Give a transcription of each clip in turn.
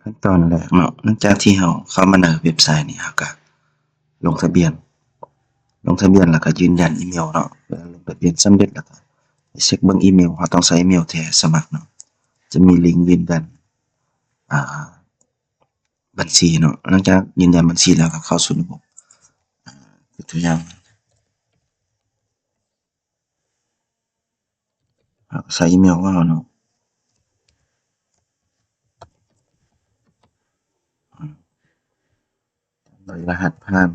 ຂັ້ນຕອນແລກເນາະ ຫຼັງຈາກທີ່ເຮົາເຂົ້າມາໃນເວັບໄຊນີ້ ເຮົາກະລົງທະບຽນ ລົງທະບຽນແລ້ວກະຢືນຢັນອີເມວເນາະ. ເວລາລົງທະບຽນສຳເລັດແລ້ວກະໄປເຊັກເບິ່ງອີເມວ ເຮົາຕ້ອງໃສ່ອີເມວແທ້ສະໝັກເນາະ. ຈະມີລິງຢືນຢັນ ອ່າ ບັນຊີເນາະ. ຫຼັງຈາກຢືນຢັນບັນຊີແລ້ວກະເຂົ້າສູ່ລະບົບ ອ່າ ຍົກຕົວຢ່າງ ເຮົາກະໃສ່ອີເມວຂອງເຮົາເນາະ ໂດຍລະຫັດຜ່ານ.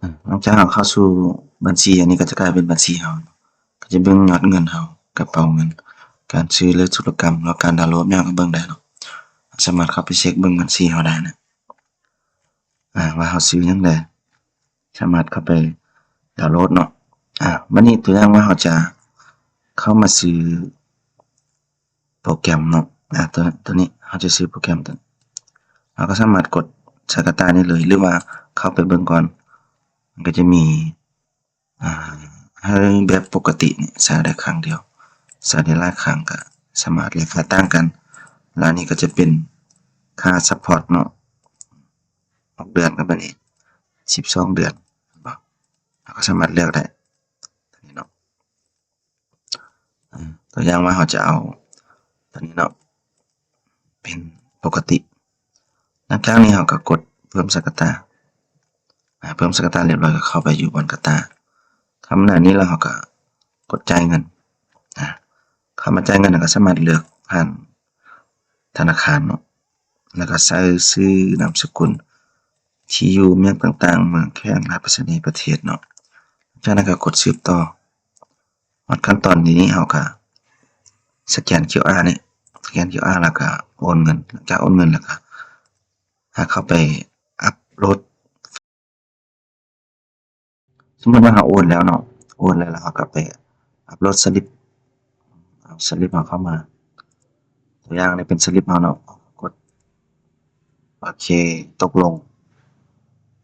ອາ ຫຼັງຈາກເຮົາເຂົ້າສູ່ບັນຊີ ອັນນີ້ກະຈະກາຍເປັນບັນຊີເຮົາ ກະຈະເບິ່ງຍອດເງິນເຮົາ ກະເປົາເງິນ ການຊື້ ຫຼື ທຸລະກຳ ຫຼື ການດາວໂຫຼດຫຍັງກະເບິ່ງໄດ້ເນາະ. ເຮົາສາມາດເຂົ້າໄປເຊັກເບິ່ງບັນຊີເຮົາໄດ້ນະ. ອາ ວ່າເຮົາຊື້ຫຍັງແດ່ ສາມາດເຂົ້າໄປດາວໂຫຼດເນາະ. ອາ ບາດນີ້ຕົວຢ່າງວ່າເຮົາຈະເຂົ້າມາຊື້ໂປຣແກຣມເນາະ ອາ ຕົວ ຕົວນີ້ເຮົາຈະຊື້ໂປຣແກຣມຕົວນີ້ ເຮົາກະສາມາດກົດໃສ່ກະຕ່າຍນີ້ເລີຍ ຫຼືວ່າເຂົ້າໄປເບິ່ງກ່ອນ ມັນກະຈະມີ ອາ ໃຫ້ແບບປົກກະຕິນີ້ໃຊ້ໄດ້ຄັ້ງດຽວ ໃຊ້ໄດ້ຫຼາຍຄັ້ງກະສາມາດ ລາຄາຕ່າງກັນ. ແລ້ວອັນນີ້ກະຈະເປັນຄ່າຊັບພອດເນາະ ຫົກເດືອນກັບອັນນີ້ສິບສອງເດືອນ ເຫັນບໍ່? ເຮົາກະສາມາດເລືອກໄດ້ຕົວນີ້ເນາະ. ອາ ຕົວຢ່າງວ່າເຮົາຈະເອົາຕົວນີ້ເນາະ ເປັນປົກກະຕິ. ຫຼັງຈາກນີ້ເຮົາກະກົດເພີ່ມໃສ່ກະຕ່າ ອາ ເພີ່ມໃສ່ກະຕ່າລຽບຮ້ອຍ ກະເຂົ້າໄປຢູ່ບ່ອນກະຕ່າ. ເຂົ້າມາໜ້ານີ້ແລ້ວເຮົາກະກົດຈ່າຍເງິນ ອາ ເຂົ້າມາຈ່າຍເງິນ ເຮົາກະສາມາດເລືອກຜ່ານທະນາຄານເນາະ ແລ້ວກະໃສ່ຊື່ ນາມສະກຸນ ທີ່ຢູ່ ເມືອງຕ່າງໆ ເມືອງແຂວງ ລະປະສະນີ ປະເທດເນາະ. ຈາກນັ້ນກະກົດສືບຕໍ່ ຮອດຂັ້ນຕອນນີ້ ເຮົາກະສະແກນຄິວອານີ້ ສະແກນຄິວອາ ແລ້ວກະໂອນເງິນ. ຫຼັງຈາກໂອນເງິນແລ້ວກະ ຫາເຂົ້າໄປອັບໂຫຼດ ສົມມຸດວ່າເຮົາໂອນແລ້ວເນາະ ໂອນແລ້ວ ແລ້ວເຮົາກະໄປອັບໂຫຼດສະລິບ ເອົາສະລິບເຮົາເຂົ້າມາ ຕົວຢ່າງນີ້ເປັນສະລິບເຮົາເນາະ ກົດໂອເຄ ຕົກລົງ.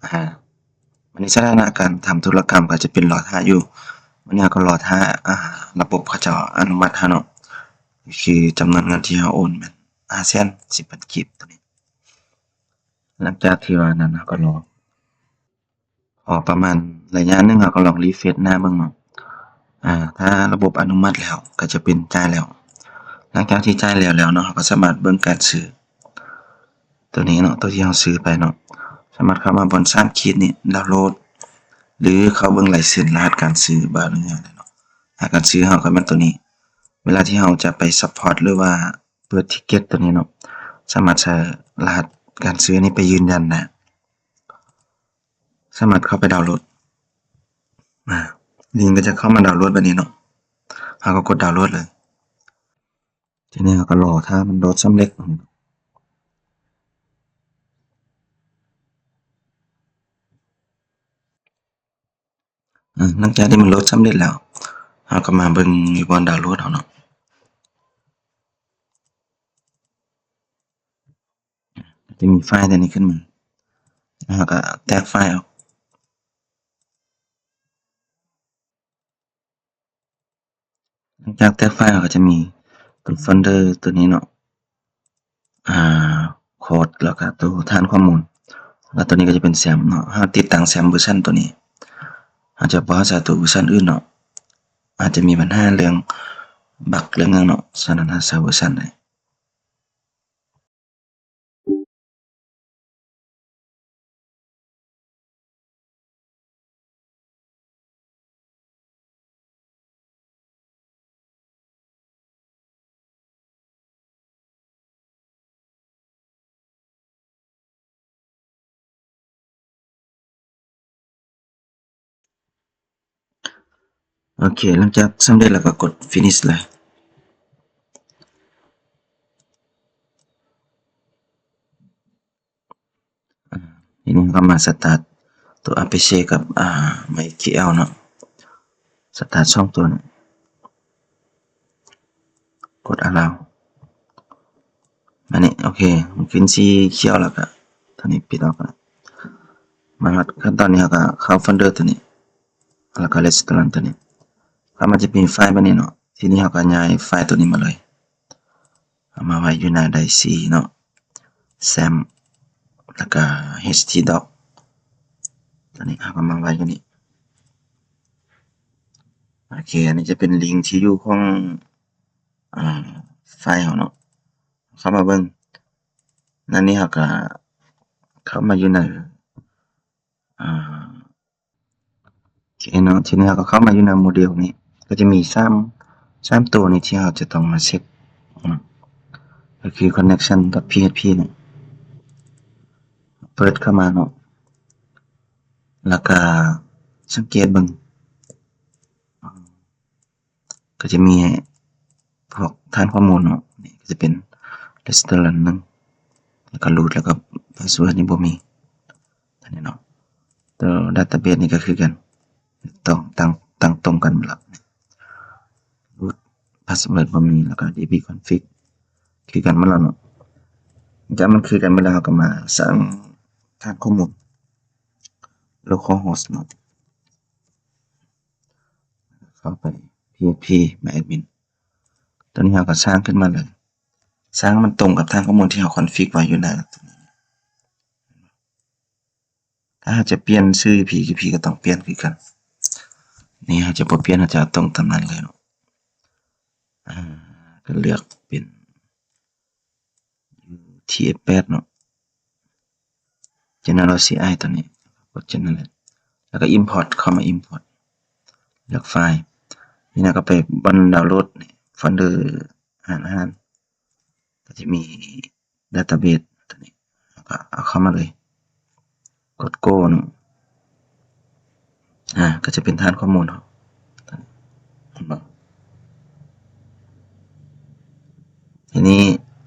ອາ ບາດນີ້ສະຖານະການທຳທຸລະກຳກະຈະເປັນລໍຖ້າຢູ່ ບາດນີ້ເຮົາກະລໍຖ້າ ອາ ລະບົບເຂົາເຈົ້າອະນຸມັດໃຫ້ເນາະ ຄືຈຳນວນເງິນທີ່ເຮົາໂອນແມ່ນຫ້າແສນສິບພັນກີບຕົວນີ້. ຫຼັງຈາກທີ່ວ່ານັ້ນ ເຮົາກະລໍ ພໍປະມານໄລຍະໜຶ່ງ ເຮົາກະລອງຣີເຟຣຊໜ້າເບິ່ງເນາະ ອາ ຖ້າລະບົບອະນຸມັດແລ້ວ ກະຈະເປັນຈ່າຍແລ້ວ. ຫຼັງຈາກທີ່ຈ່າຍແລ້ວແລ້ວເນາະ ເຮົາກະສາມາດເບິ່ງການຊື້ຕົວນີ້ເນາະ ຕົວທີ່ເຮົາຊື້ໄປເນາະ ສາມາດເຂົ້າມາບ່ອນສາມຂີດນີ້ ດາວໂຫຼດ ຫຼືເຂົ້າເບິ່ງລາຍເຊັນ ລະຫັດການຊື້ ບາດນີ້ເນາະ ລະຫັດການຊື້ເຮົາກະແມ່ນຕົວນີ້. ເວລາທີ່ເຮົາຈະໄປຊັບພອດ ຫຼືວ່າເປີດທິກເກັດຕົວນີ້ເນາະ ສາມາດໃຊ້ລະຫັດການຊື້ນີ້ໄປຢືນຢັນໄດ້. ສາມາດເຂົ້າໄປດາວໂຫຼດ ອາ ລິງກະຈະເຂົ້າມາດາວໂຫຼດແບບນີ້ເນາະ ເຮົາກະກົດດາວໂຫຼດເລີຍ. ທີນີ້ເຮົາກະລໍຖ້າມັນໂຫຼດສຳເລັດ ອາ ຫຼັງຈາກທີ່ມັນໂຫຼດສຳເລັດແລ້ວ ເຮົາກະມາເບິ່ງຢູ່ບ່ອນດາວໂຫຼດເຮົາເນາະ. ຈະມີໄຟລ໌ຕົວນີ້ຂຶ້ນມາ ແລ້ວເຮົາກະແຕກໄຟລ໌ອອກ. ຫຼັງຈາກແຕກໄຟລ໌ ເຮົາກະຈະມີໂຕໂຟນເດີຕົວນີ້ເນາະ ອາ ໂຄດ ແລ້ວກະໂຕຖານຂໍ້ມູນ ແລ້ວໂຕນີ້ກະຈະເປັນແຊມເນາະ. ເຮົາຕິດຕັ້ງແຊມເວີຊັນໂຕນີ້ ເຮົາຈະບໍ່ໃຊ້ໂຕເວີຊັນອື່ນເນາະ ອາດຈະມີບັນຫາເລື່ອງບັກເລື່ອງຫຍັງເນາະ ສະນັ້ນເຮົາໃຊ້ເວີຊັນໃດ. ໂອເຄ ຫຼັງຈາກສຳເລັດແລ້ວກະກົດຟິນິຊເລີຍ. ອາ ທີນີ້ເຮົາກະມາສະຕາດໂຕອາພີເຊກັບ ອາ ໄມເຄວເນາະ ສະຕາດສອງໂຕນີ້ ກົດອາລາວ ບາດນີ້ ໂອເຄ ມັນຂຶ້ນສີຂຽວແລ້ວກະ ໂຕນີ້ປິດອອກລະ. ມາຮອດຂັ້ນຕອນນີ້ ເຮົາກະເຂົ້າໂຟນເດີໂຕນີ້ ແລ້ວກະເຣສໂຕຣານໂຕນີ້ ແລ້ວມັນຈະມີໄຟລ໌ແບບນີ້ເນາະ. ທີນີ້ເຮົາກະຍ້າຍໄຟລ໌ໂຕນີ້ມາເລີຍ. ເອົາມາໄວ້ຢູ່ໜ້າໄດຊີເນາະ XAMPP ແລ້ວກະ HTDoc ຕົວນີ້ເຮົາກໍມາໄວ້ຢູ່ນີ້. ໂອເຄ ອັນນີ້ຈະເປັນລິງທີ່ຢູ່ຂອງ ອາ ໄຟລ໌ເຮົາເນາະ. ເຂົ້າມາເບິ່ງ ໜ້ານີ້ເຮົາກໍເຂົ້າມາຢູ່ໃນ ອາ ໂອເຄເນາະ ທີນີ້ເຮົາກໍເຂົ້າມາຢູ່ໃນໂມເດວນີ້ ກໍຈະມີສາມ ສາມໂຕນີ້ທີ່ເຮົາຈະຕ້ອງມາເຊັກເນາະ ກໍຄື connection ກັບ PHP ນີ້. ເປີດເຂົ້າມາເນາະ ແລ້ວກໍສັງເກດເບິ່ງ ກໍຈະມີພວກຖານຂໍ້ມູນເນາະ ນີ້ກໍຈະເປັນ restaurant ໜຶ່ງ ແລ້ວກໍ root ແລ້ວກໍ password ນີ້ບໍ່ມີ ອັນນີ້ເນາະ. ຕົວ database ນີ້ກໍຄືກັນ ຕ້ອງຕັ້ງ ຕັ້ງຕົງກັນໝົດລະ root password ບໍ່ມີ ແລ້ວກໍ db config ຄືກັນໝົດລະເນາະ. ຈາກມັນຄືກັນໝົດລະ ເຮົາກໍມາສ້າງຖານຂໍ້ມູນ localhost ເນາະ. ເຂົ້າໄປ PHP MyAdmin ຕົວນີ້ເຮົາກໍສ້າງຂຶ້ນມາເລີຍ ສ້າງມັນຕົງກັບຖານຂໍ້ມູນທີ່ເຮົາ config ໄວ້ຢູ່ໃນ ຖ້າເຮົາຈະປ່ຽນຊື່ PHP ກໍຕ້ອງປ່ຽນຄືກັນ ນີ້ເຮົາຈະບໍ່ປ່ຽນ ເຮົາຈະເອົາຕົງຕາມນັ້ນເລີຍເນາະ. ອາ ກໍເລືອກເປັນ UTF ແປດເນາະ General CI ຕົວນີ້ ກົດ General ແລ້ວກໍ Import ເຂົ້າມາ Import ເລືອກໄຟລ໌ ນີ້ນະ ກໍໄປບ່ອນດາວໂຫຼດ ໂຟນເດີອາຫານ ອາຫານ ກໍຈະມີ database ຕົວນີ້ ເຮົາກໍເອົາເຂົ້າມາເລີຍ ກົດ Go ເນາະ ອາ ກໍຈະເປັນຖານຂໍ້ມູນເຮົາ ເຫັນບໍ່? ທີນີ້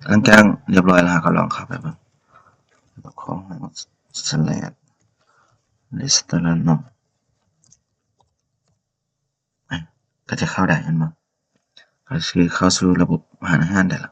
ຫຼັງຈາກຮຽບຮ້ອຍແລ້ວ ເຮົາກໍລອງເຂົ້າໄປເບິ່ງ localhost slash restaurant ເນາະ ອາ ກໍຈະເຂົ້າໄດ້ ເຫັນບໍ່? ກໍຄືເຂົ້າສູ່ລະບົບຮ້ານອາຫານໄດ້ລະ.